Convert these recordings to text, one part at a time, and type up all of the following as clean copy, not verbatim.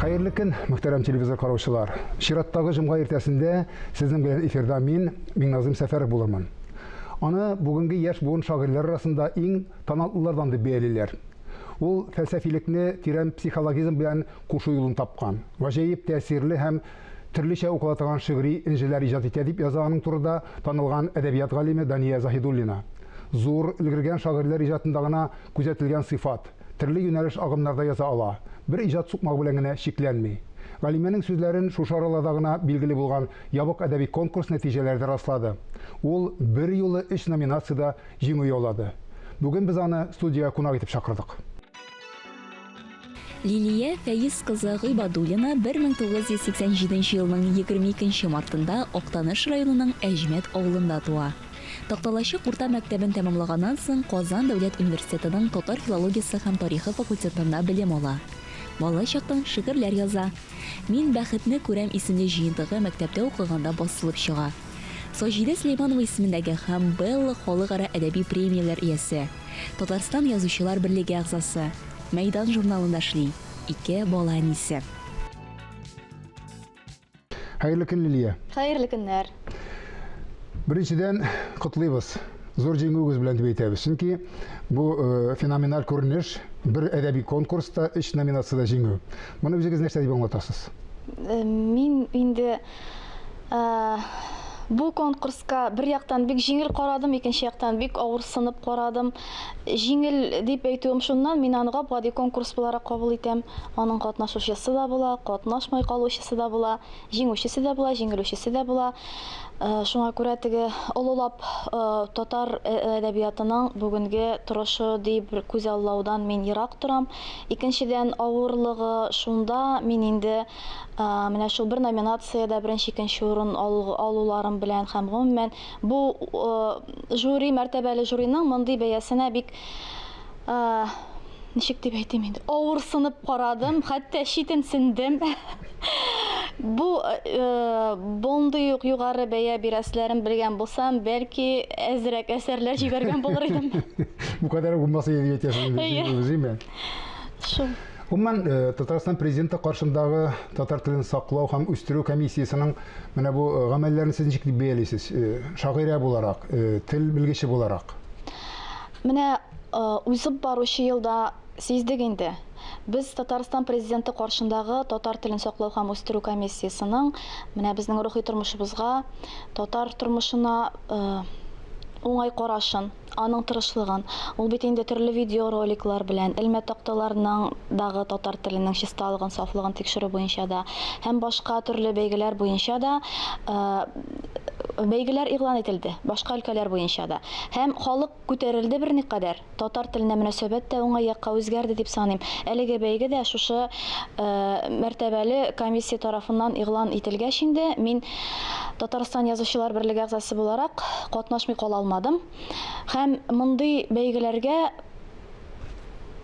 Хәерле көн, мөхтәрәм телевизор караучылар. Чираттагы җомга иртәсендә сезнең белән эфирда мин, Миңназым Сәфәров булырмын. Аны бүгенге яшь буын шагыйрьләр арасында иң талантлылардан дип бәялиләр. Ул фәлсәфилекне тирән психологизм белән кушу юлын тапкан. Гаҗәеп тәэсирле һәм төрлечә укыла торган шигъри энҗеләр иҗат итә, дип яза аның турында танылган әдәбият галиме Дания Заһидуллина. Зур, өлгергән шагыйрьләр иҗатында гына күзәтелгән сыйфат. Төрле юнәлеш-агымнарда яза ала, бер иҗат сукмагы белән генә чикләнми. Галимәнең сүзләрен шушы араларда гына билгеле булган ябык әдәби конкурс нәтиҗәләре дә раслады. Ул берьюлы өч номинациядә җиңү яулады. Бүген без аны студиягә кунак итеп чакырдык. Лилия Фәиз кызы Гыйбадуллина 1987 елның 22 мартында Актаныш районының Әҗмәт авылында туа. Такталачык урта мәктәбен тәмамлаганнан соң Казан дәүләт университетының татар филологиясе һәм тарихы факультетында белем ала. Бала чактан шигырьләр яза. Мин бәхетне күрәм исемле җыентыгы мәктәптә укыганда басылып чыга. Саҗидә Сөләйманова исемендәге һәм Белла халыкара әдәби премияләр иясе. Татарстан Язучылар берлеге әгъзасы. Мәйдан журналында эшли. Ике бала әнисе. Хәерле көн, Лилия. Хәерле көннәр. Беренчедән, котлыйбыз. Зур җиңүегез белән дип әйтәбез. Чөнки бу э, феноменаль күренеш, бер әдәби конкурста өч номинациядә җиңү. Моны үзегез нәрсә дип аңлатасыз? Э, мин инде э, бу конкурска бер яктан бик җиңел карадым, икенче яктан бик авырсынып карадым. Җиңел дип әйтүем шуннан, мин аны гап-гади конкурс буларак кабул итәм. Аның катнашучысы да була, катнашмай калучысы да була, җиңүчесе дә була, җиңелүчесе дә була. Шуңа күрә теге олылап татар әдәбиятының бүгенге торышы дип күзаллаудан мин ерак торам. Икенчедән, авырлыгы шунда, мин инде менә шул бер номинациядә беренче, икенче урын алуларым белән һәм гомумән бу жюри, мәртәбәле жюриның мондый бәясенә бик ничек дип әйтим инде, авырсынып карадым, хәтта читенсендем. Бу мондый ук югары бәя бирәселәрен белгән булсам, бәлки әзрәк әсәрләр җибәргән булыр идем. Бу кадәр үк булмас иде дип әйтәсез инде, әйеме? Шул. Гомумән, Татарстан Президенты каршындагы татар телен саклау һәм үстерү комиссиясенең менә бу гамәлләрен сез ничек дип бәялисез? Шагыйрә буларак, тел белгече буларак. Менә узып баручы елда сиздек инде. Без Татарстан Президенты каршындагы татар телен саклау һәм үстерү комиссиясенең менә безнең рухи тормышыбызга, татар тормышына уңай карашын, аның тырышлыгын, ул бит инде төрле видеороликлар белән, элмә такталарның дагы татар теленең чисталыгын, сафлыгын тикшерү буенча да һәм башка төрле бәйгеләр буенча да бәйгеләр игълан ителде, башка өлкәләр буенча да. Һәм халык күтәрелде берникадәр, татар теленә мөнәсәбәт тә уңай якка үзгәрде дип саныйм. Әлеге бәйге дә шушы мәртәбәле комиссия тарафыннан игълан ителгәч инде, мин Татарстан Язучылар берлеге әгъзасы буларак катнашмый кала алмадым. Һәм мондый бәйгеләргә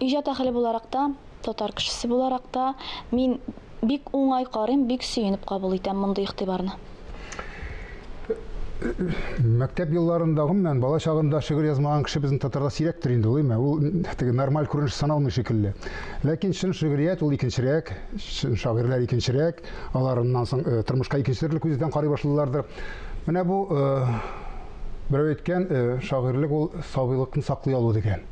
иҗат әһеле буларак та, татар кешесе буларак та мин бик уңай карыйм, бик сөенеп кабул итәм мондый игътибарны. Мәктәп елларында, гомумән, бала чагында шигырь язмаган кеше безнең татарда сирәктер инде, улыймы? Ул теге нормаль күренеш саналмый шикелле. Ләкин чын шигърият ул икенчерәк, чын шагыйрьләр икенчерәк, алар аннан соң э, тормышка икенче төрле күздән карый башлыйлардыр. Менә бу э, берәү әйткән, э, шагыйрьлек ул сабыйлыкны саклый алу дигән.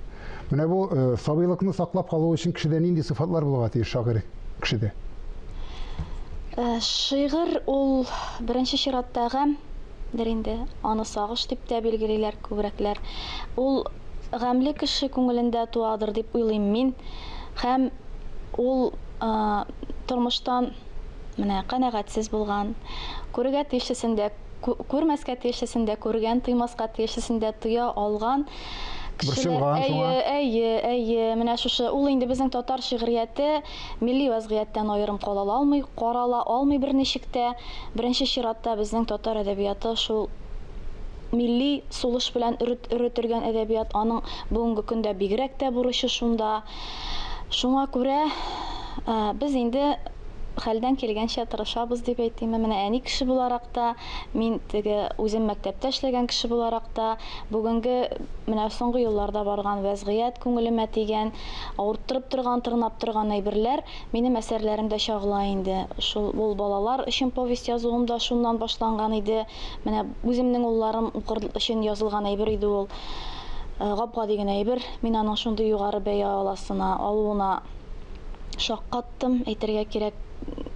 Менә бу э, сабыйлыкны саклап калу өчен кешедә нинди сыйфатлар булырга тиеш шагыйрь кешедә? Э, шигырь ул беренче чиратта гамьдер инде. Аны сагыш дип тә билгелиләр күбрәкләр. Ул гамьле кеше күңелендә туадыр дип уйлыйм мин. Һәм ул э, тормыштан менә канәгатьсез булган, күрергә тиешлесен дә күрмәскә тиешлесен дә күргән, тоймаска тиешлесен дә тоя алган кешеләр. Әйе, әйе, әйе, менә шушы ул инде безнең татар шигърияте милли вәзгыятьтән аерым кала алмый, карала алмый берничек тә. Беренче чиратта безнең татар әдәбияты шул милли сулыш белән өретелгән әдәбият, аның бүгенге көндә бигрәк тә бурычы шунда. Шуңа күрә без инде Хәлдән килгәнчә тырышабыз дип әйтимме. Менә әни кеше буларак та, мин теге үзем мәктәптә эшләгән кеше буларак та, бүгенге менә соңгы елларда барган вәзгыять күңелемә тигән, авырттырып торган, тырнап торган әйберләр минем әсәрләремдә чагыла инде. Шул ул балалар өчен повесть язуым да шуннан башланган иде. Менә үземнең улларым укыр өчен язылган әйбер иде ул. Гап-гади генә әйбер. Мин аның шундый югары бәя аласына, алуына шаккаттым, әйтергә кирәк.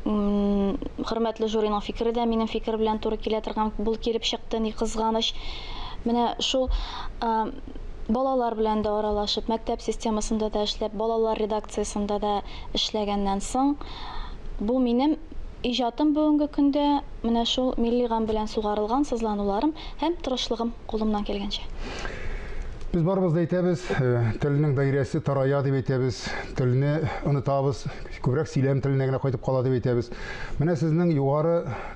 Хөрмәтле жюриның фикере дә минем фикер белән туры килә торган бул килеп чыкты, ни кызганыч. Менә шул балалар белән дә аралашып, мәктәп системасында да эшләп, балалар редакциясендә дә эшләгәннән соң, бу минем иҗатым бүгенге көндә менә шул милли гамь белән сугарылган сызлануларым һәм тырышлыгым кулымнан килгәнчә. Без барыбыз да әйтәбез, телнең даирәсе тарая дип әйтәбез, телне онытабыз, күбрәк сөйләм теленә генә кайтып кала дип әйтәбез. Менә сезнең югары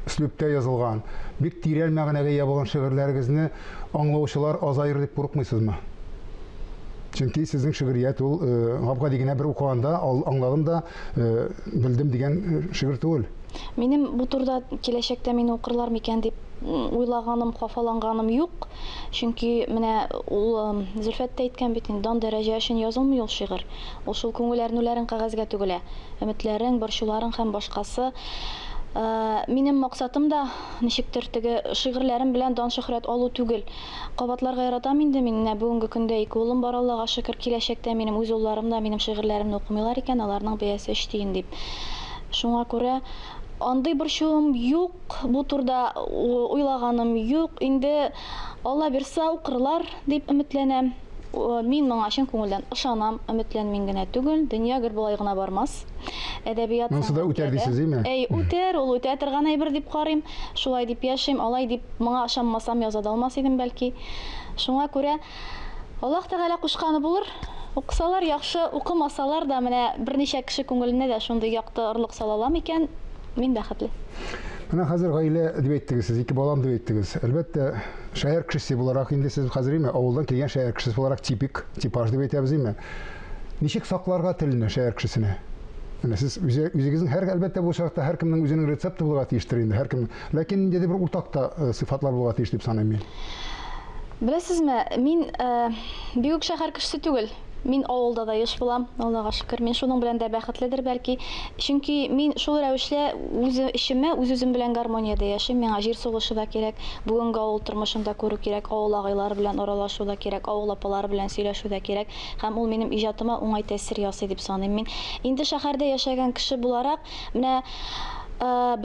өслүбтә язылган, бик тирән мәгънәгә ия булган шигырьләрегезне аңлаучылар азаер дип курыкмыйсызмы? Чөнки сезнең шигърият ул гап-гади генә бер укыганда аңладым да, белдем дигән шигырь түгел. Минем бу турыда киләчәктә мине укырлар микән дип уйлаганым, хафаланганым юк. Чөнки менә ул Зөлфәт тә әйткән бит инде, дан-дәрәҗә өчен язылмый ул шигырь. Ул шул күңел әрнүләрең кәгазьгә түгелә. Өметләрең, борчуларың һәм башкасы. Минем максатым да ничектер теге шигырьләрем белән дан-шөһрәт алу түгел. Кабатларга яратам инде мин. Менә бүгенге көндә ике улым бар, Аллага шөкер. Киләчәктә минем үз улларым да минем шигырьләремне укымыйлар икән, аларның бәясе өч тиен дип. Шуңа күрә андый борчуым юк. Бу турда уйлаганым юк. Инде Алла бирса, укырлар дип өметләнәм. Мин моңа чын күңелдән ышанам, өметләнмим генә түгел. Дөнья гел болай гына бармас. Әдәбият Монысы да үтәр дисез, име? Әй, үтәр, ул үтә торган әйбер дип карыйм. Шулай дип яшим, алай дип моңа ышанмасам яза да алмас идем бәлки. Шуңа күрә Аллаһ Тәгалә кушканы булыр. Укысалар яхшы, укымасалар да менә берничә кеше күңеленә дә шундый якты орлык сала алам икән, мин бәхетле. Менә хәзер гаилә дип әйттегез сез, ике балам дип әйттегез. Әлбәттә, шәһәр кешесе буларак инде сез хәзер име, авылдан килгән шәһәр кешесе буларак типик, типаж дип әйтәбез име. Ничек сакларга телне шәһәр кешесенә? Менә сез үзе, үзегезнең һәр, әлбәттә, бу очракта һәркемнең үзенең рецепты булырга тиештер инде, һәркем. Ләкин ниндидер бер уртак та э, сыйфатлар булырга тиеш дип саныйм мин. Беләсезме, мин э, бик үк шәһәр кешесе түгел. Мин авылда да еш булам, Аллага шөкер. Мин шуның белән дә бәхетледер бәлки. Чөнки мин шул рәвешле үз эчемә, үз-үзем белән гармониядә яшим. Миңа җир сулышы да кирәк, бүгенге авыл тормышын да күрү кирәк, авыл агайлары белән аралашу да кирәк, авыл апалары белән сөйләшү дә кирәк. Һәм ул минем иҗатыма уңай тәэсир ясый дип саныйм мин. Инде шәһәрдә яшәгән кеше буларак, менә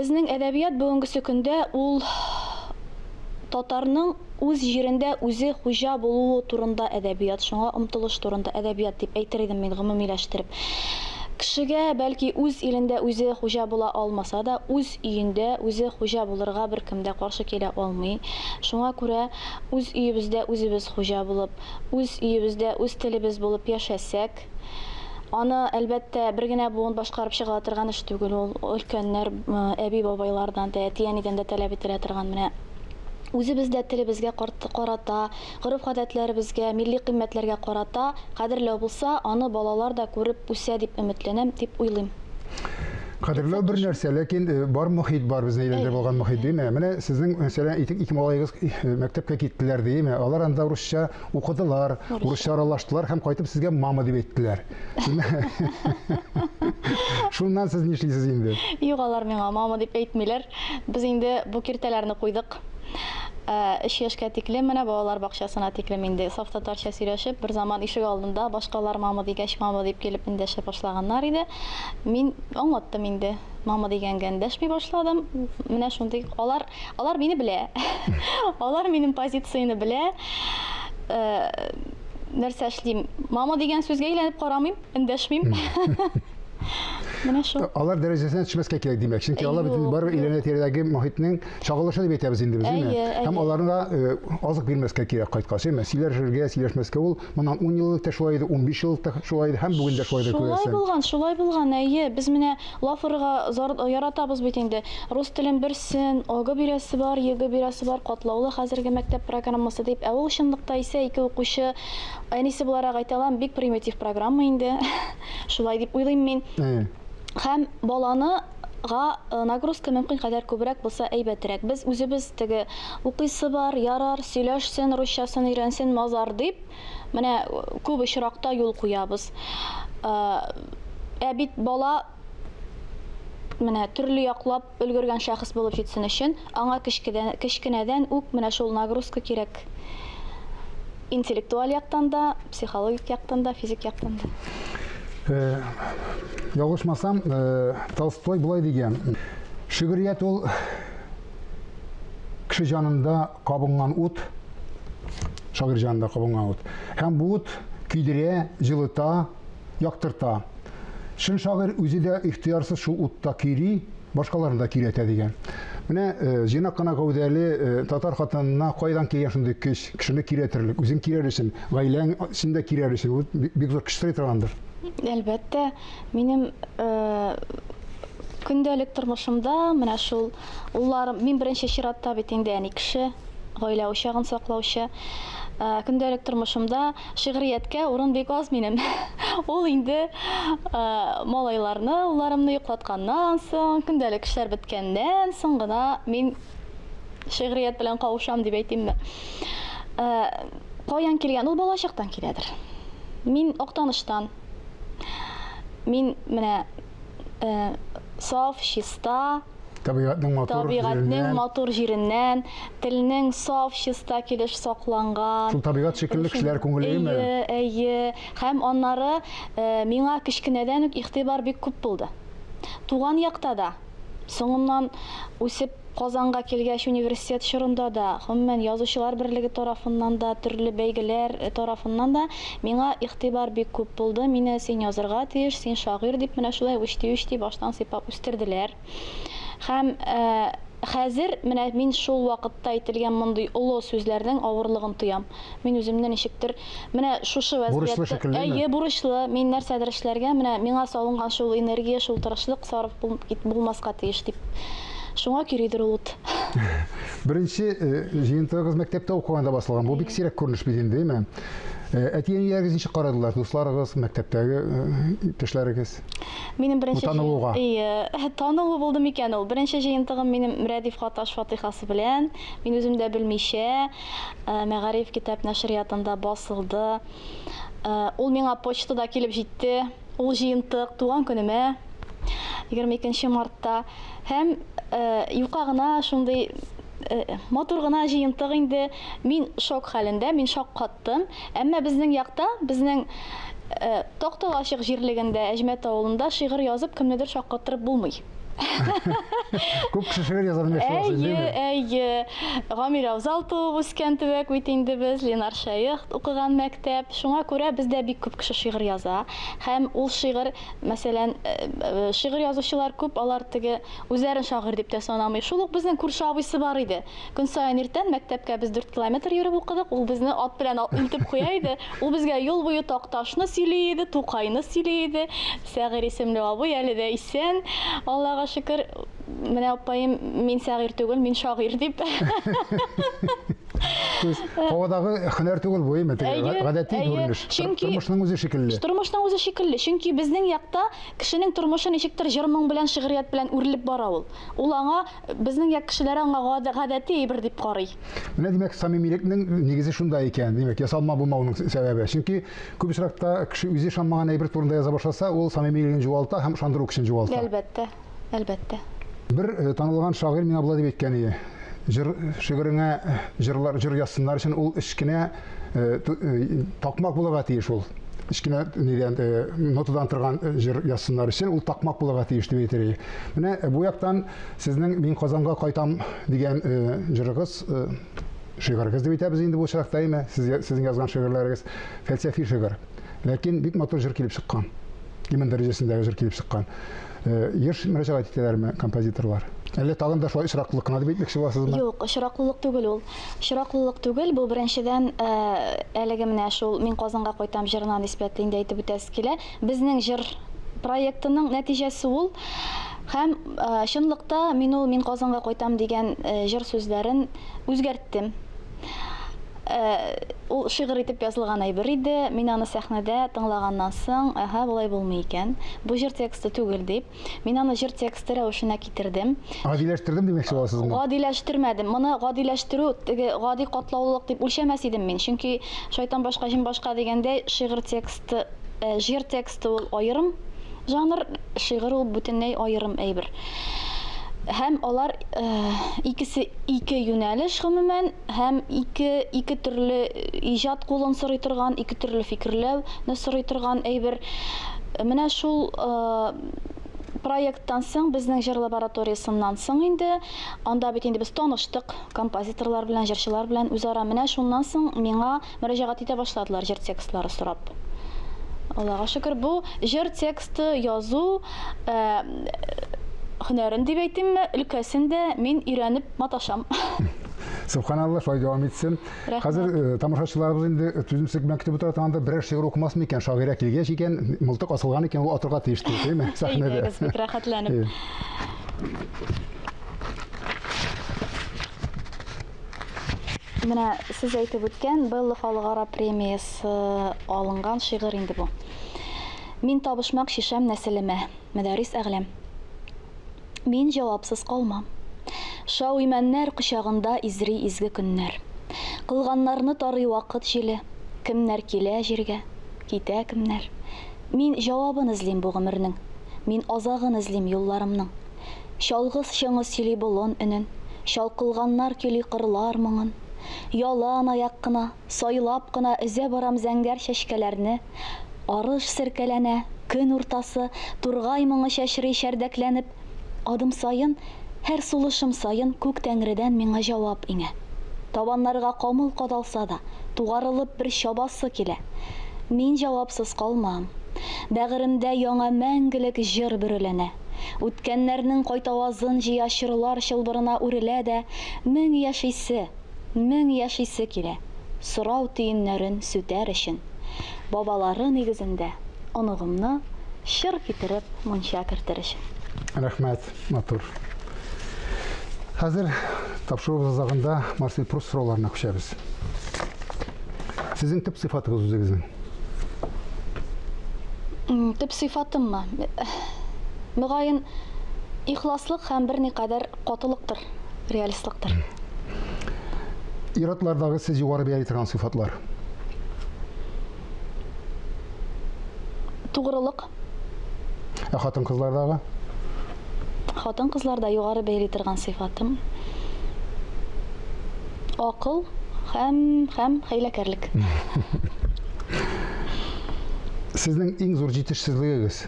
безнең әдәбият бүгенгесе көндә ул татарның Үз җирендә үзе хуҗа булуы турында әдәбият, шуңа омтылыш турында әдәбият дип әйтер идем мин гомумиләштереп. Кешегә, бәлки, үз илендә үзе хуҗа була алмаса да, үз өендә үзе хуҗа булырга беркем дә каршы килә алмый. Шуңа күрә үз өебездә үзебез хуҗа булып, үз өебездә үз телебез булып яшәсәк, аны, әлбәттә, бер генә буын башкарып чыга торган эш түгел ул. Өлкәннәр, әби-бабайлардан да, әти-әнидән дә таләп ителә торган менә Үзебез дә телебезгә карата, гореф-гадәтләребезгә, милли кыйммәтләргә карата кадерләү булса, аны балалар да күреп үсә дип өметләнәм, дип уйлыйм. Кадерләү бер нәрсә, ләкин э, бар мохит бар, безне әйләндереп алган мохит, димә. Менә сезнең, мәсәлән, ике, ике малаегыз э, мәктәпкә киттеләр, димә. Алар анда русча укыдылар, русча аралаштылар һәм кайтып сезгә мама дип әйттеләр. Шуннан сез нишлисез инде? Юк, алар миңа мама дип әйтмиләр. Без инде бу киртәләрне куйдык. Өч яшькә тиклем, менә балалар бакчасына тиклем инде саф татарча сөйләшеп, бер заман ишек алдында башкалар мама дигәч, мама дип килеп эндәшә башлаганнар иде. Мин аңлаттым инде. Мама дигәнгә эндәшми башладым. Менә шундый алар, алар мине белә. Алар минем позицияне белә. Нәрсә эшлим? Мама дигән сүзгә әйләнеп карамыйм. Эндәшмим. Менә шул. Алар дәрәҗәсенә төшмәскә кирәк димәк. Чөнки алар бит барыбер әйләнә-тирәдәге мохитнең чагылышы дип әйтәбез инде без, әйме? Һәм аларга э, азык бирмәскә кирәк кайткач, әйме? Сөйләшергә, сөйләшмәскә ул моннан 10 ел элек тә шулай иде, 15 ел элек тә шулай иде һәм бүген дә шулай күрәсең. Шулай булган, шулай булган, әйе. Без менә лаф орырга зар яратабыз бит инде. Рус телен берсен, ОГЭ бирәсе бар, ЕГЭ бирәсе бар, катлаулы хәзерге мәктәп программасы дип. Ә ул чынлыкта исә ике укучы Әнисе буларак әйтә алам, бик примитив программа инде. Шулай дип уйлыйм мин. Һәм баланы Га нагрузка мөмкин кадәр күбрәк булса әйбәтрәк. Без үзебез теге укыйсы бар, ярар, сөйләшсен, русчасын өйрәнсен, мазар дип, менә күп очракта юл куябыз. Ә бит бала менә төрле яклап өлгергән шәхес булып җитсен өчен, аңа кечкедән, кечкенәдән үк менә шул нагрузка кирәк. Интеллектуаль яктан да, психологик яктан да, физик яктан да. Э, ялгышмасам, э, Толстой болай дигән. Шигърият ул кеше җанында кабынган ут, шагыйрь җанында кабынган ут. Һәм бу ут көйдерә, җылыта, яктырта. Чын шагыйрь үзе дә ихтыярсыз шул утта көйри, башкаларны да көйрәтә дигән. Менә э, җыйнак кына гәүдәле э, татар хатынына кайдан килгән шундый көч, кешене көйрәтерлек, үзен көйрәр өчен, гаиләң өчен дә көйрәр өчен, ул бик зур көч сорый торгандыр. Әлбәттә, минем э, көндәлек тормышымда менә шул улларым, мин беренче чиратта бит инде әни кеше, гаилә учагын саклаучы. Көндәлек тормышымда Шигърияткә урын бик аз минем. Ул инде малайларны, улларымны йоклатканнан соң, көндәлек эшләр беткәннән соң гына мин шигърият белән кавышам дип әйтимме. Каян килгән? Ул балачактан киләдер. Мин Актаныштан. Мин менә саф, чиста, Табигатьнең матур Табигатьнең җиреннән. матур җиреннән, телнең саф, чиста килеш сакланган. Шул табигать шикелле кешеләр күңелеме? Әйе, әйе. Һәм аннары э, миңа кечкенәдән үк игътибар бик күп булды. Туган якта да, соңыннан үсеп Казанга килгәч, университет чорында да, гомумән, Язучылар берлеге тарафыннан да, төрле бәйгеләр э, тарафыннан да миңа игътибар бик күп булды. Мине син язырга тиеш, син шагыйрь дип менә шулай үчти-үчти баштан сыйпап үстерделәр. Һәм хәзер менә мин шул вакытта әйтелгән мондый олы сүзләрнең авырлыгын тоям. Мин үземне ничектер менә шушы Бурычлы вәзгыятьтә, шикеллеме? әйе, бурычлы, мин нәрсәдер эшләргә, менә миңа салынган шул энергия, шул тырышлык сарыф булмаска тиеш дип. Шуңа көйридер ул ут. Беренче җыентыгыгыз мәктәптә укыганда басылган. Бу бик сирәк күренеш бит инде, әйеме? Әти-әниләрегез ничек карадылар? Дусларыгыз, мәктәптәге иптәшләрегез? Минем беренче Бу танылуга. Әйе, танылу булды микән ул? Беренче җыентыгым минем Рәдиф Гаташ фатихасы белән, мин үзем дә белмичә, э, Мәгариф китап нәшриятында басылды. Э, ул миңа почтада килеп җитте. Ул җыентык туган көнемә 22 мартта һәм э, юка гына шундый матур гына җыентык инде. Мин шок хәлендә, мин шаккаттым. Тын. Әмма безнең якта, безнең Такталачык җирлегендә, Әҗмәт авылында шигырь язып кемнедер шаккаттырып булмый. Күп кеше шигырь яза белмәкче буласыз, Әйе, димме? әйе. Гамил Афзал туып үскән төбәк бит инде без, Ленар Шәех укыган мәктәп. Шуңа күрә бездә бик күп кеше шигырь яза. Һәм ул шигырь, мәсәлән, шигырь язучылар күп, алар теге үзләрен шагыйрь дип тә санамый. Шул ук безнең күрше абыйсы бар иде. Көн саен иртән мәктәпкә без 4 километр йөреп укыдык, ул безне ат белән илтеп куя иде. Ул безгә юл буе Такташны сөйли иде, Тукайны сөйли иде. Сәгыйрь исемле абый әле дә исән, Аллага шөкер. Менә апаем, мин Сәгыйрь түгел, мин шагыйрь дип. То есть һавадагы һөнәр түгел бу, әйме? Теге гадәти күренеш. Чөнки тормышның үзе шикелле. Тормышның үзе шикелле. Чөнки безнең якта кешенең тормышы ничектер җыр-моң белән, шигърият белән үрелеп бара ул. Ул аңа Безнең як кешеләре аңа гадәти әйбер дип карый. Менә, димәк, самимилекнең нигезе шунда икән. Димәк, ясалма булмауның сәбәбе. Чөнки күп очракта кеше үзе ышанмаган әйбер турында яза башласа, ул самимилеген югалта һәм ышандыру көчен югалта. Әлбәттә, әлбәттә. Бер э, танылган шагыйрь миңа болай дип әйткән иде. Җыр шигыреңә җырлар җыр язсыннар өчен ул эчкенә э, э, такмак булырга тиеш ул. Кечкенә нидән нотадан торган җыр язсыннар өчен ул такмак булырга тиеш дип әйтер иде. Менә бу яктан сезнең Мин Казанга кайтам дигән җырыгыз, шигырегез дип әйтәбез инде бу очракта, әйме? Сез сезнең язган шигырьләрегез фәлсәфи шигырь. Ләкин бик матур җыр килеп чыккан. Гимн дәрәҗәсендәге җыр килеп чыккан. Еш мөрәҗәгать итәләрме композиторлар? Әллә тагын да шулай очраклылык кына дип әйтмәкче буласызмы? Юк, очраклылык түгел ул. Очраклылык түгел, бу беренчедән, әлеге менә шул Мин Казанга кайтам җырына нисбәтле инде әйтеп үтәсе килә. Безнең җыр проектының нәтиҗәсе ул. Һәм чынлыкта мин ул Мин Казанга кайтам дигән җыр сүзләрен үзгәрттем. Ул шигырь итеп язылган әйбер иде. Мин аны сәхнәдә тыңлаганнан соң, әһә, болай булмый икән. Бу җыр тексты түгел дип, мин аны җыр тексты рәвешенә китердем. Гадиләштердем димәкче буласызмы? Гадиләштермәдем. Моны гадиләштерү, теге гади катлаулылык дип үлчәмәс идем мин. Чөнки шайтан башка, җен башка дигәндәй, шигырь тексты, җыр тексты ул аерым жанр, шигырь ул бөтенләй аерым әйбер. Һәм алар икесе ике юнәлеш гомумән, һәм ике ике төрле иҗат кулын сорый торган, ике төрле фикерләүне сорый торган әйбер. Менә шул проекттан соң, безнең җыр лабораториясеннән соң инде, анда бит инде без таныштык композиторлар белән, җырчылар белән үзара. Менә шуннан соң миңа мөрәҗәгать итә башладылар җыр текстлары сорап. Аллага шөкер, бу җыр тексты язу һөнәрен дип әйтимме, өлкәсен дә мин өйрәнеп маташам. Субханалла, шулай дәвам итсен. Хәзер э, тамашачыларыбыз инде түземсезлек белән көтеп утыра торганда берәр шигырь укымас микән? Шагыйрә килгәч икән, мылтык асылган икән, ул атырга тиеш дип, әйме? Сәхнәдә. Әйдәгез, бик рәхәтләнеп. Менә сез әйтеп үткән Белла халыкара премиясе алынган шигырь инде бу. Мин табышмак чишәм нәселемә, Мөдәррис Әгъләм. Мин җавапсыз калмам. Шау имәннәр кочагында изри изге көннәр. Кылганнарны тарый вакыт җиле, Кемнәр килә җиргә, китә кемнәр. Мин җавабын эзлим бу гомернең, Мин азагын эзлим юлларымның. Чалгы чыңы сөйли болын өнен, Чалкылганнар көйли кырлар моңын. Ялан аяк кына, сайлап кына Өзә барам зәңгәр чәчкәләрне. Арыш серкәләнә, көн уртасы, Тургай моңы чәчри чәрдәкләнеп. Адым саен, һәр сулышым саен Күк Тәңредән миңа җавап иңә. Табаннарга камыл кадалса да, Тугарылып бер чабасы килә. Мин җавапсыз калмам. Бәгыремдә яңа мәңгелек җыр бөреләнә. Үткәннәрнең кайтавазын җыя чорлар чылбырына үрелә дә, мең яшисе, мең яшисе килә, сорау төеннәрен сүтәр өчен. Бабалары нигезендә оныгымны чыр китереп мунча кертер өчен. Рәхмәт, матур. Хәзер тапшыруыбыз азагында Марсель Пруст сорауларына күчәбез. Сезнең төп сыйфатыгыз үзегезнең? Төп сыйфатыммы? Мөгаен, ихласлык һәм берникадәр катылыктыр, реалистлыктыр. Ир-атлардагы сез югары бәяли торган сыйфатлар? Тугрылык. Ә хатын-кызлардагы? Хатын-кызларда югары бәяли торган сыйфатым акыл һәм һәм хәйләкәрлек. Сезнең иң зур җитешсезлегегез?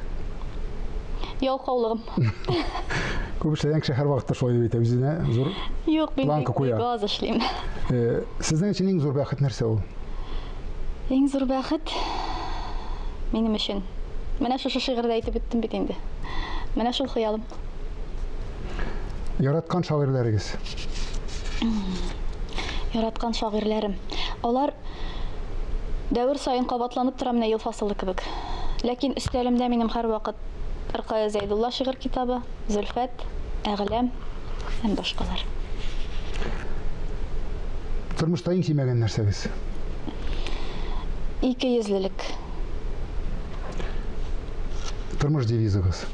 Ялкаулыгым. Күп эшләгән кеше һәрвакытта шулай дип әйтә, үзенә зур Юк, мин планка бик, куя. бик аз эшлим. Э, сезнең өчен иң зур бәхет нәрсә ул? Иң зур бәхет минем өчен. Менә шушы шигырьдә әйтеп үттем бит инде. Менә шул хыялым. Яраткан шагыйрьләрегез? Яраткан шагыйрьләрем. Алар дәвер саен кабатланып тора менә ел фасылы кебек. Ләкин өстәлемдә минем һәрвакыт Ркая Зәйдулла шигырь китабы, Зөлфәт, Әгъләм һәм башкалар. Тормышта иң сөймәгән нәрсәгез? Икейөзлелек. Тормыш девизыгыз?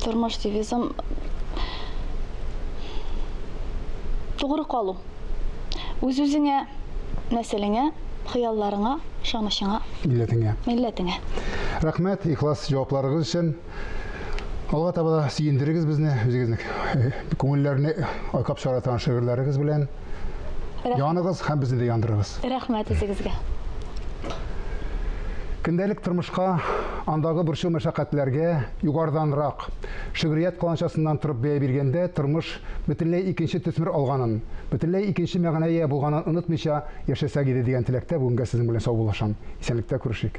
Тормыш девизым тугры калу. Үз-үзеңә, нәселеңә, хыялларыңа, ышанычыңа. Милләтеңә. Милләтеңә. Рәхмәт, ихлас җавапларыгыз өчен. Алга таба да сөендерегез безне, үзегезнең э, күңелләрне айкап чыгара торган шигырьләрегез белән. Яныгыз һәм безне дә яндырыгыз. Рәхмәт үзегезгә. Көндәлек тормышка, андагы борчу-мәшәкатьләргә югарыданрак, шигърият каланчасыннан торып бәя биргәндә тормыш бөтенләй икенче төсмер алганын, бөтенләй икенче мәгънә ия булганын онытмыйча яшәсәк иде дигән теләктә бүгенгә сезнең белән саубуллашам. Исәнлектә күрешик.